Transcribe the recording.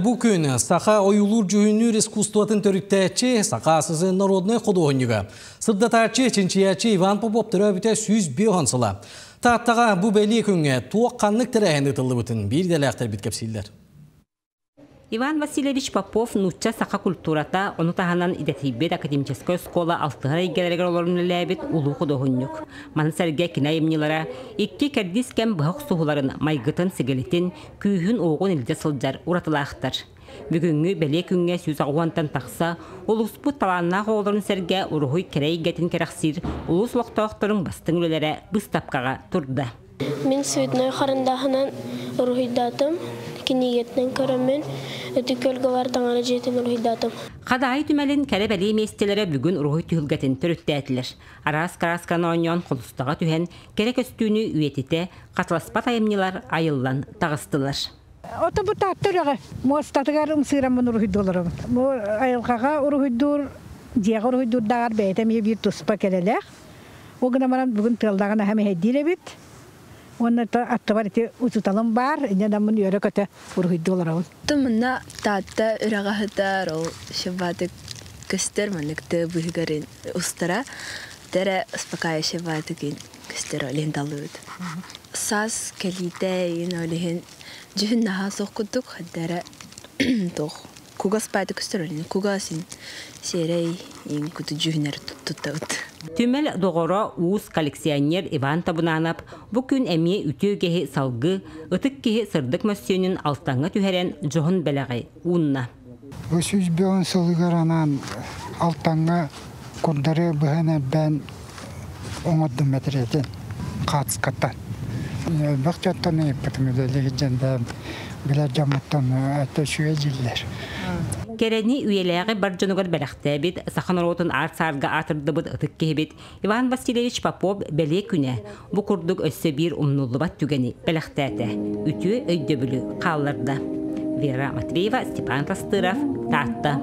Бу күн саха ойуулуур-дьүһүннүүр искусствотын төрүттээччи, Саха АССР народнай худуоһунньуга, сырдатааччы, чинчийээччи Иван Попов төрөөбүтэ 105 сыла. Тааттаҕа бу бэлиэ күҥҥэ туох ханнык тэрээһин ыытыллыбытын биир идэлээхтэрбит кэпсииллэр. Иван Васильевич Попов нуучча-саха культурата, ону таһынан идэтийбит академическай оскуола алтыһар эйгэлэригэр олорон үлэлээбит улуу худуоһунньук. Маны сэргэ кини айымньылара икки кэрдиис кэм быһа охсуһууларын майгытын-сигилитин, күүһүн-уоҕун илдьэ сылдьар уратылаахтар. Бүгүҥҥү бэлиэ күҥҥэ 180-тан тахса улууспут талааннаах оҕолорун сэргэ уруһуй кэрэ эйгэтин кэрэхсиир улуус олохтоохторун бастыҥ үлэлэрэ быыстапкаҕа турда. Мин цветной харандааһынан уруһуйдаатым, кинигэтинэн көрөммүн Ытык Күөлгэ баар таҥара дьиэтин уруһуйдаатым. Хадаайы түмэлин кэрэ-бэлиэ миэстэлэрэ бүгүн уруһуй түһүлгэтин төрүттээтилэр. Араас кыраасканы оонньоон холустаҕа түһэн, кэрэ көстүүнү үйэтитэ, хатыласпат айымньылар айыллан таҕыстылар. Ото бу Таатта үрэҕэ муостатыгар ымсыыраммын уруһуйдуу олоробун. Бу айылҕаҕа уруһуйдуур, дьиэҕэ уруһуйдуурдааҕар бэйэтэ эмиэ биир туспа кэрэлээх. Ол гынан баран бүгүн тыаллаҕын аһа мэһэйдиир эбит. Уонна аттыбар ити учууталым баар, инньэ гынан үөрэ-көтө уруһуйдуу олоробун. Манна Таатта үрэҕэ сытар, ол шыбаатык көстөр маннык тыа быыһыгар устара тэрэ успокаивающий баатыгын көстөр олиһин таллыбыт. Саас кэлиитэ иин олиһин дьүһүн наһаа суох курдук хаддара туох кугас бааты көстөр олиһин кугас ин сиэрэй ин куту дьүһүнэр туттабыт. Түмэл доҕоро уус коллекционер Иван Табунанов бу күн эмиэ үтүө үгэһи салгыы, ытык киһи сырдык мөссүөнүн алтаҥҥа түһэрэн дьоһун бэлэҕи уунна. Бу 105 сылыгар анаан Алтаҥҥа курдары быһан эрбээн оҥордум мэтириэтин хаацкаттан. Элбэх дьонтон ыйыппытым үлэлии сылдьан бэйэм билэр дьоммуттан өттө үчүгэй дииллэр. Кэрэни үйэлээҕи бар дьонугар бэлэхтээбит, саха норуотун аар-саарга аатырдыбыт ытык киһибит Иван Васильевич Попов бэлиэ күнэ бу курдук өссө биир умнуллубат түгэни бэлэхтээтэ, үтүө өйдөбүлү хаалларда. Вера Матвеева, Степан Тастыров, Таатта.